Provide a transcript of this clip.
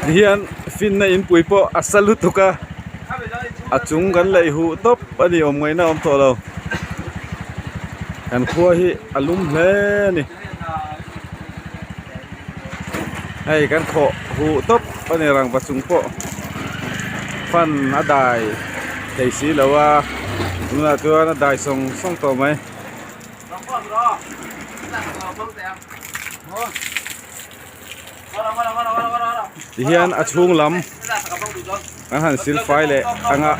Tihian finna inpui pawh a sa lutuk a a chung kan laih huh tawp a ni awm ngaihna a awm tawh lo kan khua hi a lum hle a ni hei kan khawh huh tawp a ni rangva chung pawh fan a dai thei si lo a tunah chuan a dai sawng sawng tawh mai. Tihian a chhung lam an han sil fai leh ang a.